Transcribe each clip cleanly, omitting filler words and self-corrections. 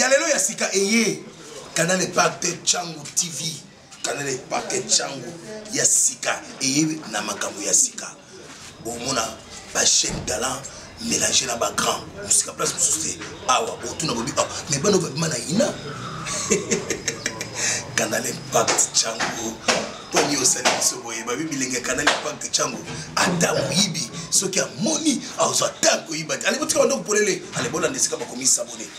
Ya lelo ya sika eye Canal Impact Tshangu TV. Canal Impact Tshangu ya sika eye na makambo ya sika. Bomona ba chaîne talent mélanger na ba grand mosika place mosusu te awa botuna bobi ah, mais bana babima na ina Canal Impact Tshangu poni osali biso boye babi bilenge ya Canal Impact Tshangu ata moyibi soki amoni azwa ata koyiba te ale botika bandoko polele ale bolanda esika bakomi sabone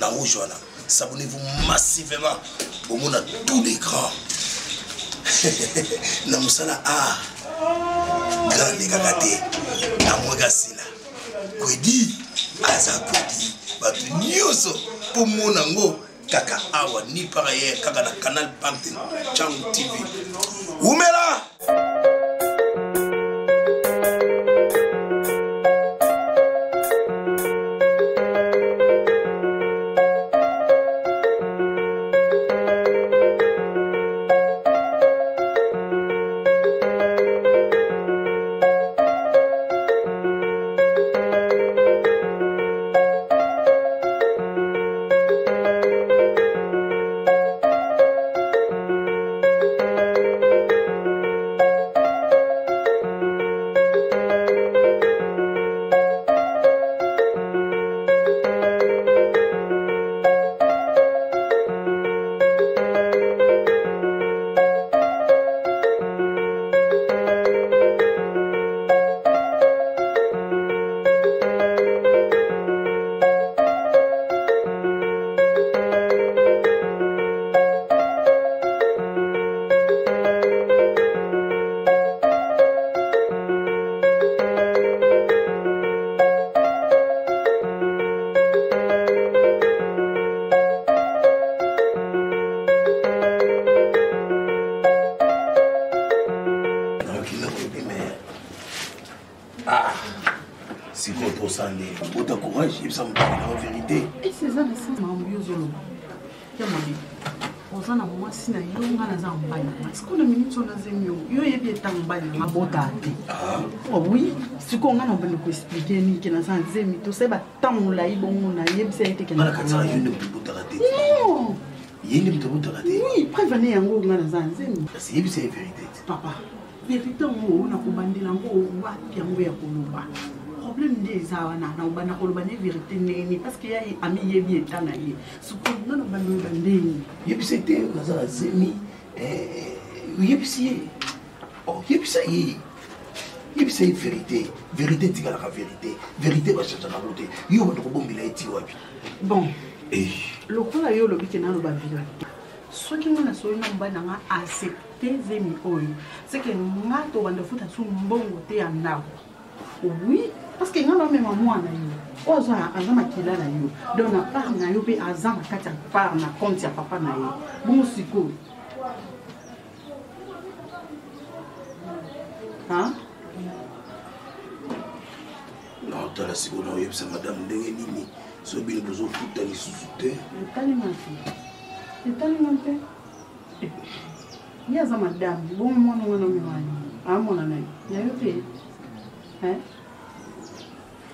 na rouge wana s'abonnez-vous massivement bomona tous les grands na mosala a grand lekaka te namweka sila kwedi aza kwedi bato nyonso mpo mona yango kaka awa ni par ailleurs kaka na canal pante changu tv wumela Ah, sikoyo tosala nde bota courage yebisa moto na verité eza na sens makambo yo ozoloba ya mabe oza na mwasi na yo nga naza mobali na nga sikoyo na minute oyo nazemi yo yo oyebi eta mobali na nga bota te ah. oh, oui sikoyo nga na banda koexplike nini ke naza nzemi tosali batemp molai bongo nayebisa ye te ke non ye nde moto abotaka te oui preuve ane yango nga naza nzemi kasi yebisa ye verité papa Verite yango nakobandela yango wapi yango ya koloba problème nde eza wana nakobanda koloba ne verite ndenge nini parce que ya amiyebi eta na ye sikoyo nga nabanda oloba ndenge nini yebisa te naza na zemi eh, oyebisi ye oh, yebisa ye yebisa ye verité verité etikalaka verité verité bachangeaka yango te yo obanda kobombela ye ti wapi bon eh. lokola yo olobi ke naloba verité soki nga nasoli na mobali na nga accepte zemi oyo seke nga tobanda futa su mbongo te ya ndako oui parce que nga naomema mwana yo oyo aza aza makila na yo donc na part na yo mpe aza na kati ya part na compte ya papa na ye bongo sikoyo hein? naotala sikoyo naoyebisa madame ndenge nini soki bino bozofuta lisusu te etali nga te etali nga te ye aza madame bongo mwana wana omemani amona na ye ya yo te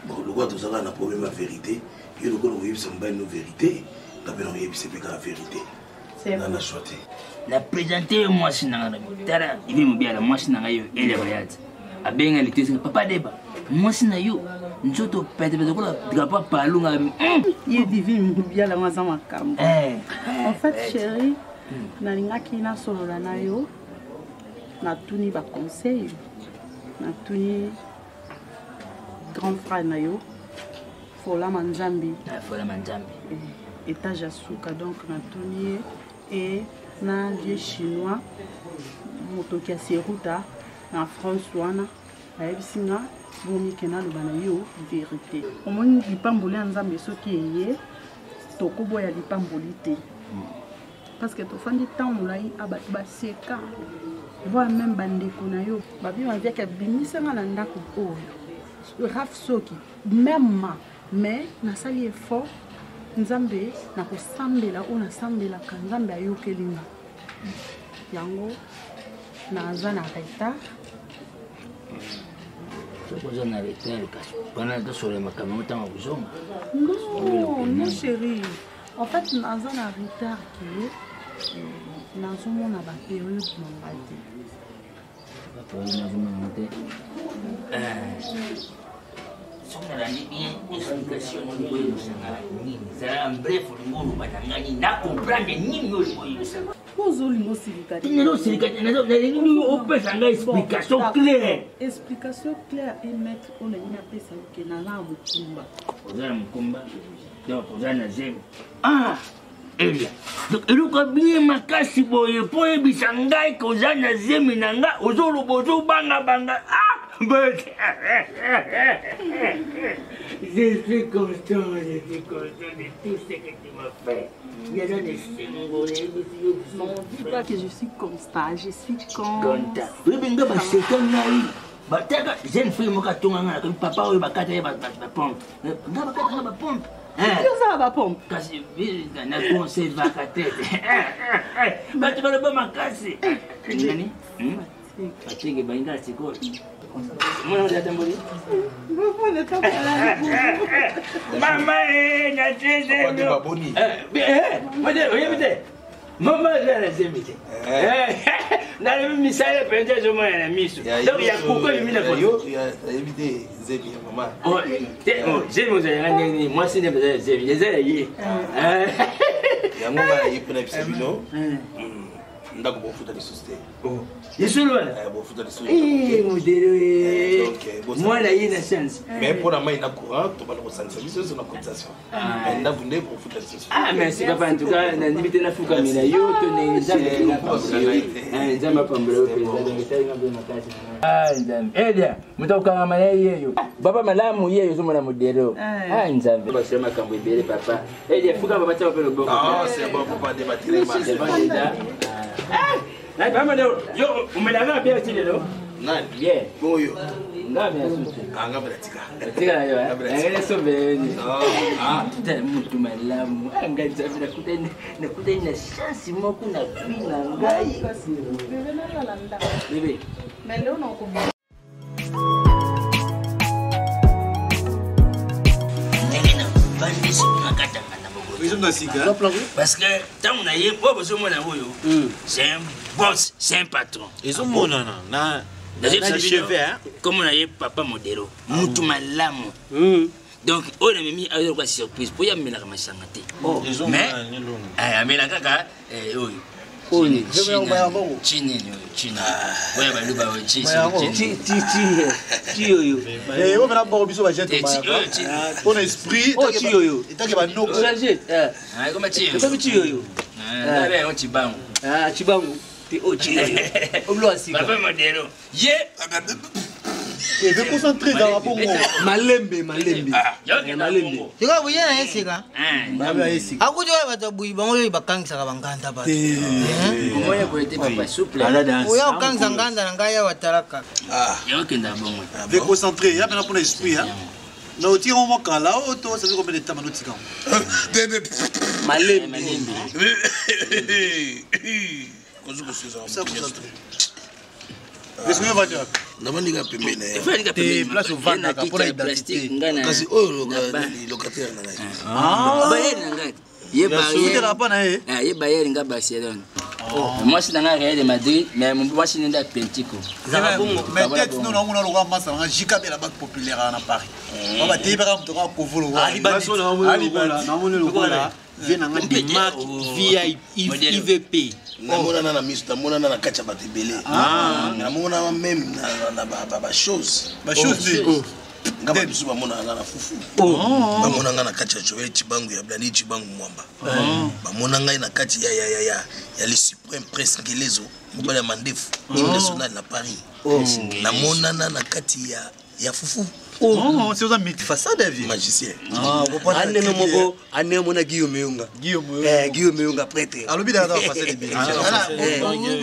bon lokola tozalaka na problème ya vérité yo lokola koyebisa mobali no vérité nga mpe nakoyebisa mpe kaka vérité nga na choix te na présente yo mwasi na nga na tala ivi mobiala mwasi na ngai yo elia bayati abenga litosi papa deba mwasi na yo nzoto petepete lokola drapo ya palu nga hmm. ye divine mobiala ngo aza makambo eh. en fait eh. chéri hmm. nalingaki nasolola na yo natuni baconseil natuni grand frère na yo folama nzambi ah, folama nzambi eh, étage ya suka donc natuni ye e na vieux chinois motoki ya seruta na france wana ayebisi nga bomike naloba na yo verité omoni lipamboli ya nzambe soki eye tokoboya lipamboli te parce que tofandi ntango molai a bato baseka voire meme bandeko na yo babima viaki abimisa nga na ndako oyo raf soki meme ma mais nasali effort nzambe nakosambela oyo nasambelaka nzambe ayokeli nga yango naza na retard soki oza na retard kasi wana tosolola makambo yango ntango akozonga non non chérie. En fait, naza na retard ke nazomona ba période na ngai te. Ba période nazomona te. Soki nalandi bien explication olingi oyebisa nga nini, zala en bref, olingi oloba na ngai nini, na comprendre nini oyo olingi oyebisa nga. Ozolinga osilika te. Nazosilika te, nalingi opesa ngai explication claire. Explication claire et maître oyo nalingi napesa yo ke naza na mokumba. Oza na mokumba, donc oza na zemi. Ah elia, donc eloko ya bien makasi boye mpo oyebisa ngai ke oza na zemi na ngai, ozoloba ozobangabanga. Ah but je suis content, je suis content de tout ce que tu m'as fait. Naza na esengo, nayebisi yo. Non, dis pas que je suis constat, je suis content. Oyebi nga baseka ngai, bataka jeune fille moko atonga ngai, nakomi papa oyo bakata ye bapompe, nga bakata nga bapompe. Ozala bapompe? Kasi na conservaka te, bato baloba makasi nani batenge bainga sikoyo. Mwana oyo atamboli mama na oyebi te, mama aza na zemi te, nalobi misala mpenza ezomona na miso, donc ya kuku ebimi na nayebi te zemi ya mama. Zemi ozalaka ndenge nini? Mwasi nde mpenza ya zemi eza ya ye. Yango ngai naye mpona biso bino ndako bofuta lisusu te. Yesolo wana bofuta lisusu modele mwana ye na chance. Mais mpona mai na courant, tobanda kosangisa biso nyonso na cotisation, mais ndako nde bofuta lisusu. Ah merci papa, en tout cas nandimi te nafukamela yo to ndenge. Nzambe apambola yo, Nzambe apambola yo mpenza, donc esalinga mpe makasi. Ah Nzambe, elia moto akokangama na ye yeyo papa malamu yeyo ozomona modelo. Ah Nzambe, basala makambo ebele papa. Elia fuka papa, tia mpe loboko. Ah, c'est bon papa, débattre. C'est bon déjà. Ah papa, yo omelaka bien ti lelo? Nani? Bien. Oyo. Nga mpe asusu. Ah, nga mpe natika. Tika na yo, engene sombeleni. Ah, tala motu malamu. Ah, ngai Nzambe, nakutani na chance moko na vie na ngai. Bebe, nalala ndako. Bebe. Mais leo nakobima. Ndenge na vandisi nakatanga na Bogota, parce que ntango na ye oyo bozomona oyo, c'est un boss, c'est un patron. Ezomonana na komona ye papa modelo, mutu malamu. Donc oyo namemi ayoka surprise mpo ye amelaka masanga te, mais amela kaka oyo chinini oyo, chini oyo baluba oyo. Chi oyo. Oyo mpena bongo biso bajete mpona esprit etake banoko. Ekomi chi oyo. Cibangu. Cibangu te, oyo chi oyo obilo ya sika. Papa modelo ye. Eve concentré ezalaka bongo. Malembe malembe malembe. Sika boye na ye sika akuti oyo bato ya buyi bango oyo bakangisaka banganda bato. Omoni boye te papa, souple. Oya kokangisa nganda na ngai awa, talaka. Yokenda bongo. Ve concentré ya mpena mpona esprit na otika ngo mokala oyo to ça fait combien de temps bano otika ngo? Malembe. Ça concentré. Est-ce que vandi wapi? Navandika pembeni na ye. Te, place ovandaka mpona identité. Kasi oyo locataire na ngai. Bayeri na ngai ye. Otelaka mpa na ye? Ye bayeri nga Barcelone, mwasi na ngai Real de Madrid, mais mwasi nde Atletico. Mais tete no naomona lokola masa nanga jikabela bac populaire na Paris, ba bateyi baka moto kaka kovolo. Namoni lokola vie nanga Demark VIVP. Namonana na miso, namonana na kati ya bato ebele, namonana même na bachose. Bachose. Nga bato mosusu bamonaka nga na fufu, bamona nga na kati ya Joel Cibangu, ya Blandi Cibangu Mwamba, bamona ngai na kati ya le suprême prince Ngelezo, mobali ya mandefu, hymne national na Paris. Namonana na kati ya fufu. C'est oza multifacette vie. Magicien. Anene moko anene mona Guillaume Yonga, Guillaume Yonga prêtre. Alobi daka facette ebele.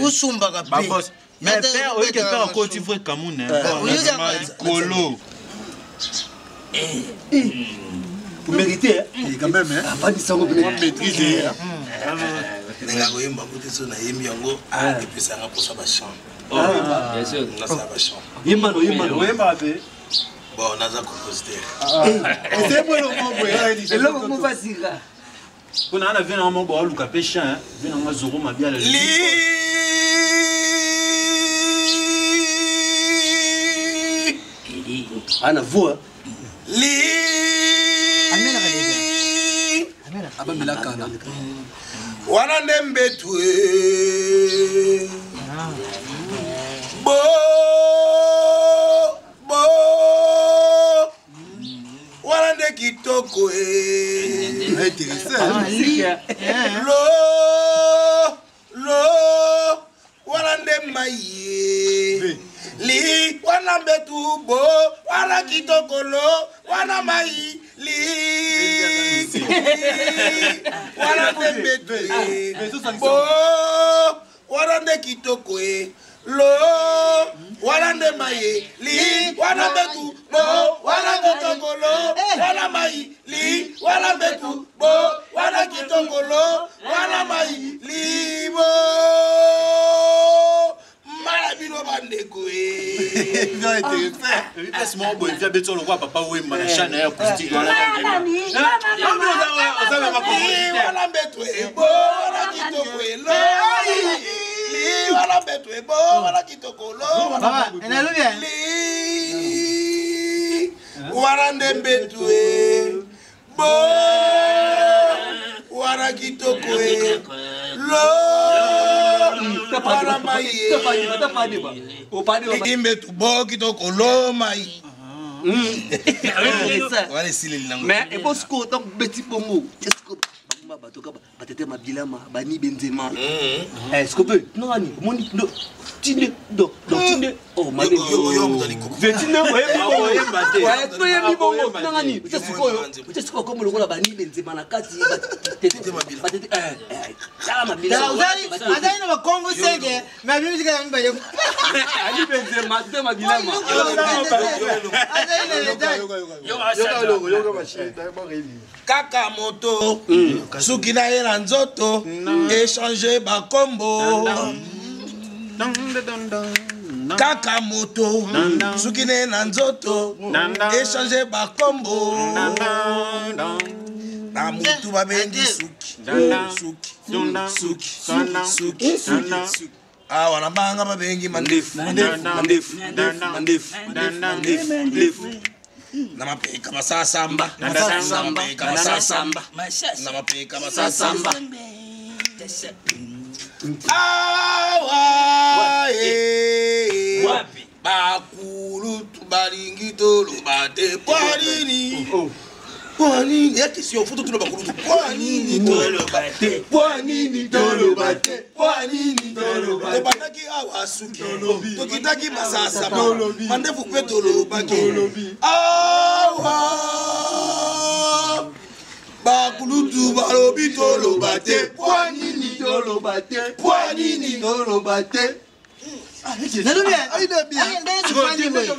Usumbaka mpe. Mais père oyoki, père akoti vrai kamune likolo. Mérité. Quand même afandisa yango. Maîtrise. Ndenge akoyemba kote, so nayembi yango, epesanga mposa bachant, nasala bachant. Yembano yembano. Oyembaka te? Bon, naza compositeur. Eloko eloko moko asika. Mpo na na vie nanga moko baoluka mpe chin vie nanga zoro mabiala. Ana voix. Li. Abamelaka na. Wana nde mbetu e. Bo bo wana nde kitoko e. Lo lo wana nde mai ye. Li wana mbetu bo wana kitoko lo wana mai li wana nde mbetu e bo wana nde kitoko e lo wana nde mai e li wana mbetu bo wana kitoko lo wana mai li wana mbetu bo wana kitoko lo wana mai li bo mala bino bandeko e. Place moko boye via beti lokola Papa Wemba na chaine ya acoustique wana. Wana mbetu ebo wana kitoko elo li wana mbetu ebo wana kitoko lo li wana nde mbetu e bo wana kitoko e lo wana mai e mbetu bo kitoko lo mai wana esileli nango. Mais ebosiko donc beti bongo esiko bakoma bato ka batete mabilama bani benzema siko mpe nani omoni tinde do tinde oh tinde oyebi bongo nangani otia sikoyo otia sikoyo komo lokola bani benzema na kati batete tala mabilama. Azali na bakombo seke me abimisika ya mibale. Ali Benzema te mabilama. Azali na letali. Kaka moto suki na ye na nzoto échange bakombo kaka moto suki na ye na nzoto échange bakombo na mutu babengi suki suki suki suki suki awa na banga babengi mandefu. Mandefu, mandefu, mandefu, mandefu. Na mapeka masasamba na mapeka masasamba na mapeka masasamba awa eh. Bakulutu balingi toloba te po nini? Po nini ya question faut totuna bakulutu po nini toloba te? Po nini toloba te? Po nini toloba? Tobandaki awa suki tokitaki masasa mandefu mpe tolobaki awa bakulutu balobi toloba te po nini toloba te? Po nini toloba te?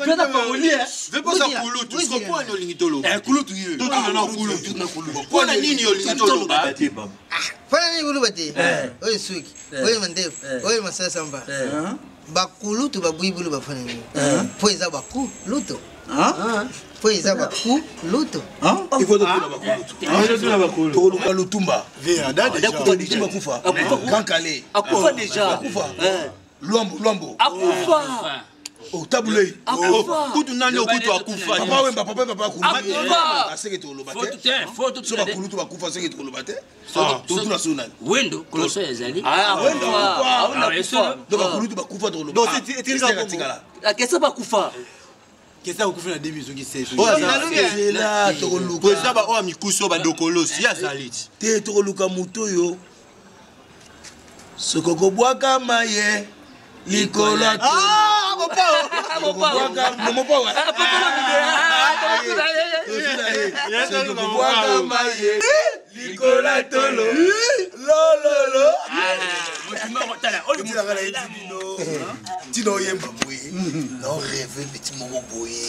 Pesa parolier veposa kulutu siko mpo ani olingi toloba? Kulutu ye. Totuna na kulutu mpo na nini olingi toloba te baba? Fana nini kuluba te? Oyo suki oyo mandefu oyo masasamba bakulutu babwibulu bafana nini? Po eza bakulutu, po eza bakulutu. Il faut totuna bakulutu tokoluka Lutumba. Lutumba kufa Grand Calais. Akufa déjà. Akufa Lwambo Lwambo. Akufa. Oh, tabulei. Akufa. Kutu nani okutu akufa? Papa Wemba papa papa Akufa. Aseke tokoloba te so bakulutu bakufa seke tokoloba te totuna so nani? Wendo koloso ezali. Wendo akufa. Donc bakulutu bakufa tokoloba tikala. Akesa bakufa. Kesa okufi na 2016. Zela tokoluka. Président baoyo ya mikusi oyo badokolosi ye azali ti. Te tokoluka moto oyo soki okobwakama ye likolo ya tokobwakama ye likolo ya tolo lololo otilaka na yeti bino ntina oyemba boye na orêve petit moko boye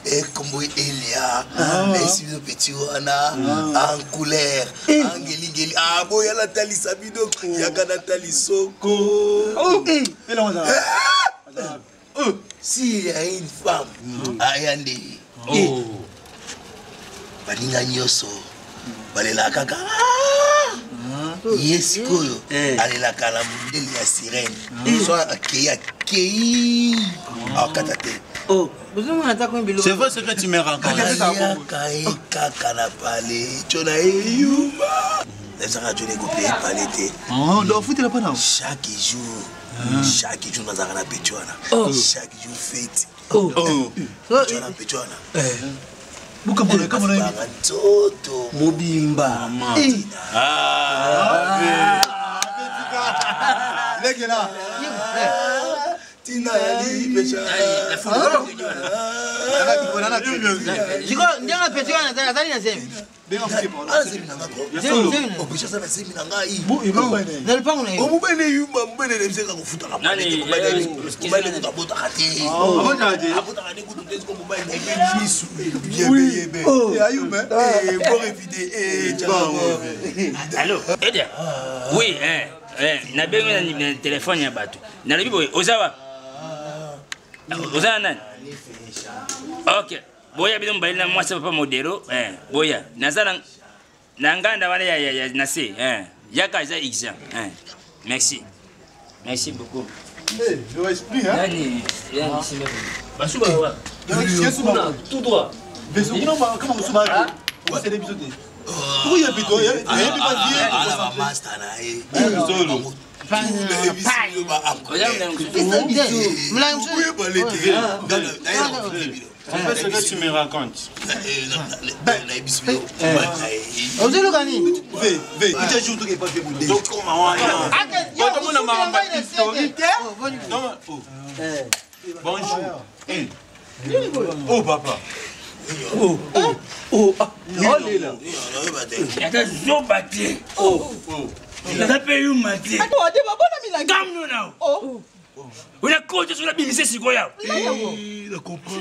ekombo Elia nayesi bino petit wana en couleur angelingeli aboya natalisa bino yaka natalisoko. S'il y a une femme aya nde baninga nyonso. Balelaka kaka ye sikoyo alelaka na mondele ya sirene so akei akei akata te. C'est vrai ce que tu me racontes. Aliaka ye kaka na pale tyo na ye yuma ezaka tyo na ekope pale te. Ofutela mpa na chaque jour, chaque jour nazalaka na peti wana, chaque jour fete tyo na peti wana. Banga nzoto mobimba. Lekela tina ya lipecha. Ndenge peti wana azali na zemi. Azemi na nga opecha aza na zemi na ngai. Na lupango na ye. Omobene yuma mobene na biseka kofutaka mobali kutu abotaka te, abotaka ne kutu te. Siko mobali na ye misu yebeyebe borevide. Allo, Edia? Oui, nabengi na telefone ya bato. Nalobi boye, oza wapi? Oza na nani? Ok, boya bino mobali na mwasi papa modelo. Boya, naza na nganda wana ya na se. Yaka, eza exam. Merci, merci beaucoup. Nani basuba wa? Tout droit. Bamaster na ye. C'est ce que tu me racontes. Ozoluka nini? Bonjour. Oh papa. Oh, oh, oh, ah, olela. Ata zoba te, naza mpe yuma te. Kamno nao unakota soki nabimise sikoyo awa.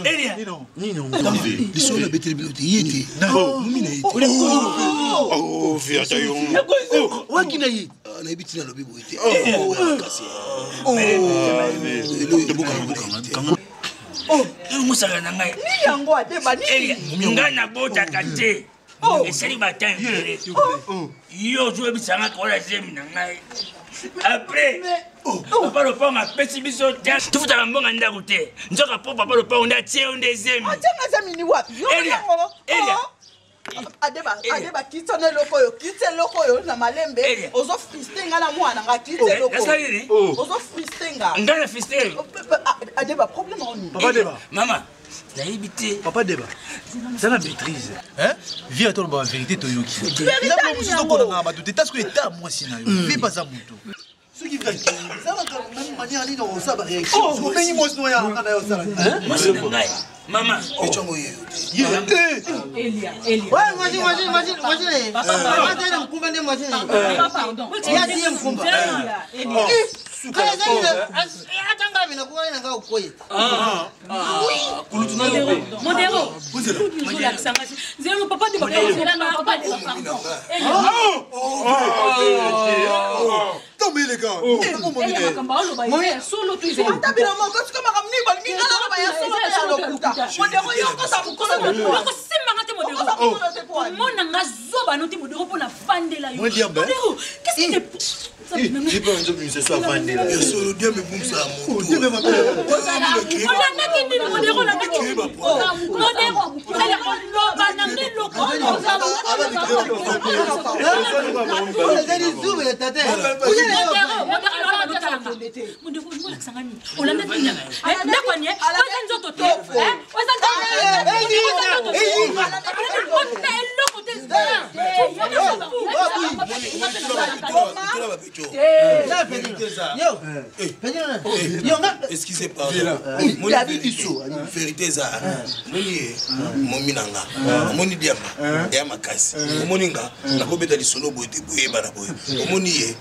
Elia. Lisolo nabeteli bino te, ye te momi na ye te. Waki na ye. Nayebi ntina alobi boye te. Mosaka na ngai. Yango adeba nini? Ngai nabotaka te, esali batan ebele. Yo ozoyebisanga kola zemi na ngai. Après papa lopango apesi biso te, tofutaka mbongo ndako te. Nzoka po papa lopango nde atie yo nde zemi. Atianga zemi ni wapi? Elia, Elia. Adeba, adeba, kitisa na eloko oyo, kitisa eloko oyo na malembe. Ozofrustre nga na mwana nga. Kitisa eloko. Ozofrustre nga. Nga na frustre? Adeba, problème ao nini? Papa Deba. Mama, nayebi te. Papa Deba, eza na maîtrise vie ata oloba vérité, toyoki mosusu tokolangaka bato te. Tasiko eta mwasi na yo vie baza motu soki ezalaka même manière nini okosala baréaction obengi mwasi no yanga na yo osala. Mwasi na ngai, mama. Econgo yeyo. Mwasi, mwasi, mwasi, mwasi na ye azali na mokumba nde mwasi na ye ye atiye mokumba. Atanga mina kuwai na nga okoye. Modero, zelo papa de papa de pardon. Tombé les gars. Ata bino moko siko makambo nini bolingi nga naloba ya solo te ya lokuta? Modero, yo kosa mokolo. Okosimbanga te Modero, omona nga zoba no te Modero, mpo na fandela yo. Modero, qu'est-ce qui te J'ai pas envie de ce soir vandela. Solo diambe ebungisa ya motu. Olandaki nini Modero? Olandaki nini Modero? Oloba na ngai eloko. Ezali zubu ya tata. Olakisanga nini? Olandaki nini? Ndako ani oza nzoto te, oza eloko te. Excusez, pardon, vérité eza moni ye momi na nga omoni diamba eya makasi. Omoni nga nakobeta lisolo boye te, boyebana boye. Omoni ye.